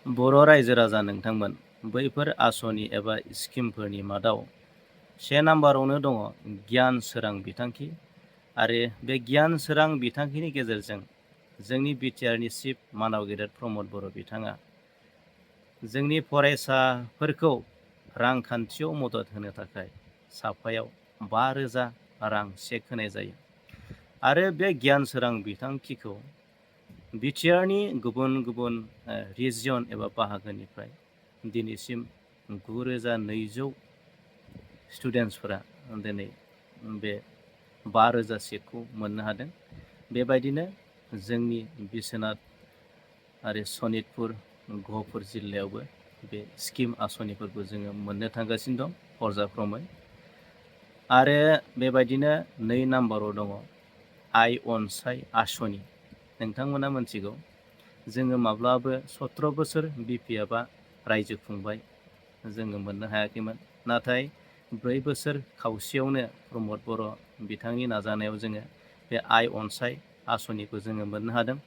बर' रायजो राजा नोंथांमोन, बैफोर आसनि एबा स्किमफोरनि मादाव से नाम्बारावनो दङ गियान सोरां बिथांखि। आरो बे गियान सोरां बिथांखिनि गेजेरजों जोंनि बिटिआरनि चिफ मानाव गेदेर प्रमद बर' बिथाङा जोंनि फरायसाफोरखौ रांखान्थियाव मदद होनो थाखाय साफायाव 5,000 रां चेक होनाय जायो। आरो बे गियान सोरां बिथांखिखौ बिटिआरनि गुबुन गुबुन रिजियन एबा बाहागोनिफ्राय दिनैसिम 9,200 स्टुडेन्टसफोरा दिनै बे 5,000 चेकखौ मोननो हादों। बेबायदिनो जोंनि बिश्वनाथ आरो सनितपुर गहपुर जिल्लायावबो बे स्किम आसनिफोरखौ जोङो मोननो थांगासिनो दं पर्जाफ्रोमै। आरो बेबायदिनो 2 नाम्बाराव दङ आइ अनसाय आसनि। नोंथांमोना मोनथिगौ जोङो माब्लाबो 17 बोसोर बिपिएफआ रायजो खुंबाय, जोङो मोननो हायाखैमोन। नाथाय 4 बोसोर खावसेयावनो प्रमद बर' बिथांनि नाजानायाव जोङो बे आइ अनसाय आसनिखौ जोङो मोननो हादों।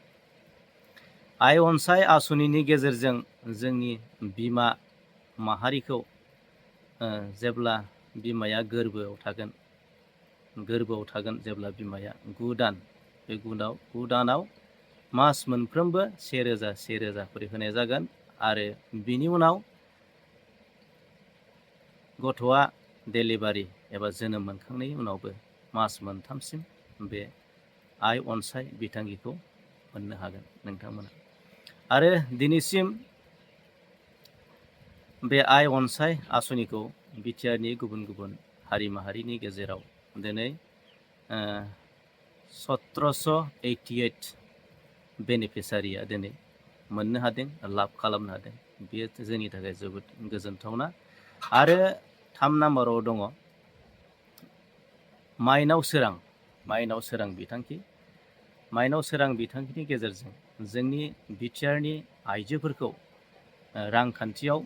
आइ अनसाय आसनिनि गेजेरजों जोंनि बिमा माहारिखौ जेब्ला बिमाया गोरबोआव थागोन जेब्ला बिमाया 9 दान, बे 9 दानाव मास मोनफ्रोमबो 1,000 खरि होनाय जागोन। आरो बिनि उनाव गथ'आ डेलिभारि एबा जोनोम मोनखांनायनि उनावबो मास मोनथामसिम बे आइ अनसाय बिथांखिखौ मोननो हागोन नोंथांमोना। आरो दिनैसिम बे आइ अनसाय आसनिखौ बिटिआरनि गुबुन गुबुन हारि माहारिनि गेजेराव दिनै 1788 बेनिफिसारिया दिनै मोननो हादों, लाब खालामनो हादों। बेयो जोंनि थाखाय जोबोद गोजोनथावना। आरो 3 नाम्बाराव दङ माइनाव सोरां बिथांखि। माइनाव सोरां बिथांखिनि गेजेरजों जोंनि बिटिआरनि आइजोफोरखौ रांखान्थियाव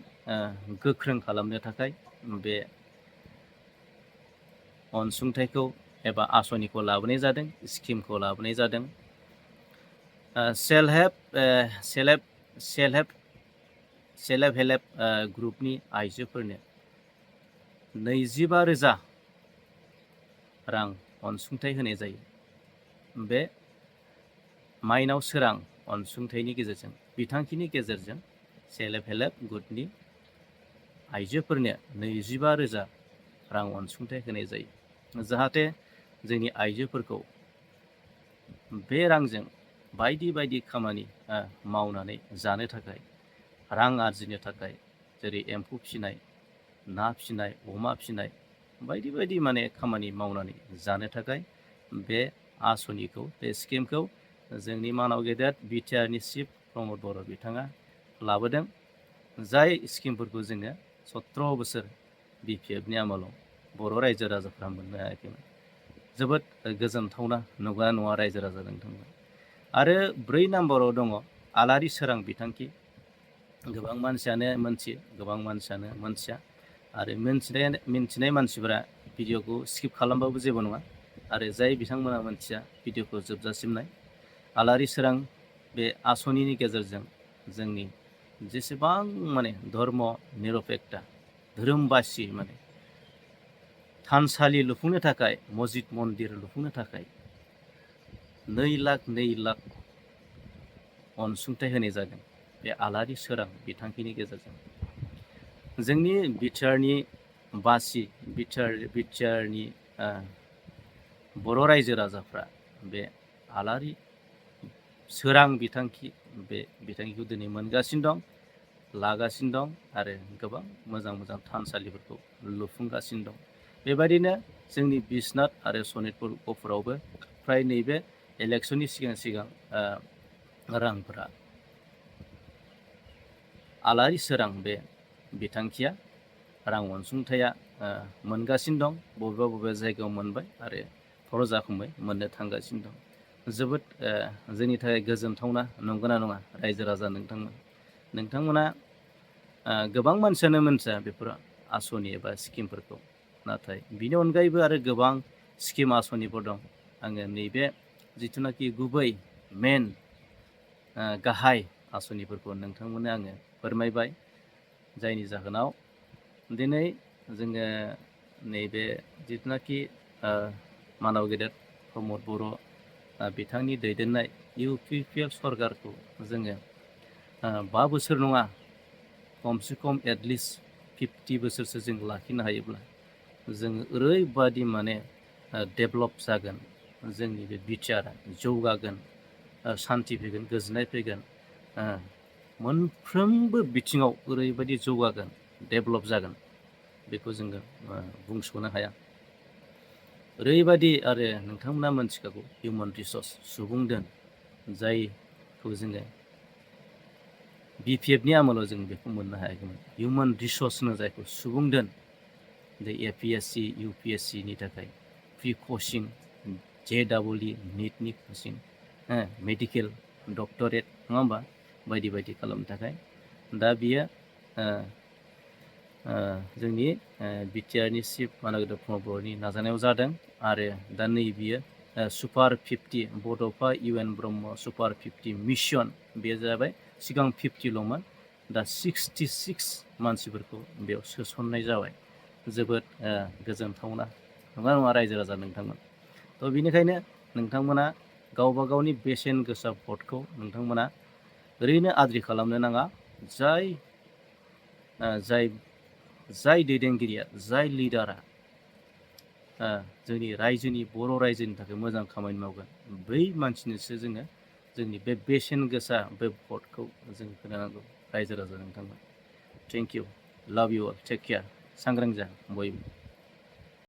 गोख्रों खालामनो थाखाय बे अनसुंथाइखौ एबा आसनिखौ लाबोनाय जादों, स्किमखौ लाबोनाय जादों। सेल्फ हेल्प ग्रुपनि आइजोफोरनो 25,000 रां अनसुंथाइ होनाय जायो। बे माइनाव सोरां अनसुंथाइनि गेजेरजों, बिथांखिनि गेजेरजों सेल्फ हेल्प ग्रुपनि आइजोफोरनो 25,000 रां अनसुंथाइ होनाय जायो। जाहाथे जोंनि आइजोफोरखौ बे रांजों बायदि बायदि खामानि मावनानै जानो थाखाय, रां आरजिनो थाखाय, जेरै एम्फौ फिसिनाय, ना फिसिनाय, अमा फिसिनाय, बायदि बायदि माने खामानि मावनानै जानो थाखाय बे आसनिखौ, बे स्किमखौ जोंनि मानाव गेदेर बिटिआरनि चिफ प्रमद बर' बिथाङा लाबोदों। जाय स्किमफोरखौ जोङो 17 बोसोर बिपिएफनि आमोलाव बर' रायजो राजाफ्रा मोननो हायाखैमोन। जोबोद गोजोनथावना, नंगौना नङा रायजो राजा नोंथांमोन? आरो 4 नाम्बाराव दङ आलारि सोरां बिथांखि। गोबां मानसियानो मोनथियो, गोबां मानसियानो मोनथिया। आरो मिन्थिनाय मानसिफोरा भिडिअखौ स्किप खालामबाबो जेबो नङा। आरो जाय बिथांमोना मोनथिया, भिडिअखौ जोबजासिम नाय। आलारि सोरां बे आसनिनि गेजेरजों जोंनि जेसेबां माने धर्म निरपेक्ता, धोरोम बासि माने थानसालि लुफुंनो थाखाय, मस्जिद मन्दिर लुफुंनो थाखाय 2 लाख अनसुंथाइ होनाय जादों बे आलारि सोरां बिथांखिनि गेजेरजों। जोंनि बिटिआरनि बासि, बिटिआरनि बर' रायजो राजाफ्रा बे आलारि सोरां बिथांखि, बे बिथांखिखौ दिनै मोनगासिनो दं, लागासिनो दं। आरो गोबां मोजां मोजां थानसालिफोरखौ लुफुंगासिनो दं। बेबायदिनो जोंनि बिश्वनाथ आरो सनितपुर गहपुरावबो फ्राय नैबे इलेक्सननि सिगां रांफोरा आलारि सोरां बे बिथांखिया, रां अनसुंथाइया मोनगासिनो दं। बबेबा बबेबा जायगायाव मोनबाय आरो फरजाखुंबाय मोननो थांगासिनो दं। जोबोद जोंनि थाखाय गोजोनथावना, नंगौना नङा रायजो राजा नोंथांमोना? गोबां मानसियानो मोनथिया बेफोर आसनि एबा स्किमफोरखौ। नाथाय बिनि अनगायैबो आरो गोबां स्किम आसनिफोर दं। आङो नैबे जिथुनाखि गुबै मेन गाहाय आसनिफोरखौ नोंथांमोननो आङो फोरमायबाय, जायनि जाहोनाव दिनै जोङो नैबे जिथुनाखि मानव गेदेर प्रमद बर' बिथांनि दैदेननाय UPPL सरकारखौ जोङो 5 बोसोर नङा, खमसे खम एटलिस्ट 50 बोसोरसो जों लाखिनो हायोब्ला जोङो ओरैबादि माने डेभेलप जागोन, जोंनि बे बिटिआरआ जौगागोन, सान्थि फैगोन, गोजोननाय फैगोन, मोनफ्रोमबो बिथिङाव ओरैबायदि जौगागोन, डेभेलप जागोन, बेखौ जोङो बुंस'नो हाया। ओरैबायदि आरो नोंथांमोना मोनथिखागौ हिउमेन रिसर्स, सुबुं धोन, जायखौ जोङो BPFनि आमोलाव जों बेखौ मोननो हायाखैमोन। हिउमेन रिसर्स होनो जायखौ, सुबुं धोन, जे APSC UPSCनि थाखाय फ्रि कचिं, JEE निटनि कचिं, मेडिकेल डक्टरेट नङा होमबा, बायदि बायदि खालामनो थाखाय दा बियो जोंनि बिटिआरनि चिफ मानव गेदेर प्रमद बर'नि नाजानायाव जादों। आरो दा नै बियो सुपार 50 बड'फा UN ब्रह्म सुपार 50 मिशन, बेयो जाबाय सिगां 50ल'मोन, दा 66 मानसिफोरखौ बेयाव सोसननाय जाबाय। जोबोद गोजोनथावना नङा रायजो राजा नोंथांमोन। थ' बेनिखायनो नोंथांमोना गावबा गावनि बेसेन गोसा भटखौ नोंथांमोना ओरैनो आद्रि खालामनो नाङा। जाय दैदेनगिरिया, जाय लिडारा जोंनि रायजोनि, बर' रायजोनि थाखाय मोजां खामानि मावगोन, बै मानसिनोसो जोङो जोंनि बे बेसेन गोसा बे भटखौ जों होनांगौ रायजो राजा नोंथांमोन। थेंक इउ, लाभ इउ अल, टेक केयार, सांग्रां जा बयबो।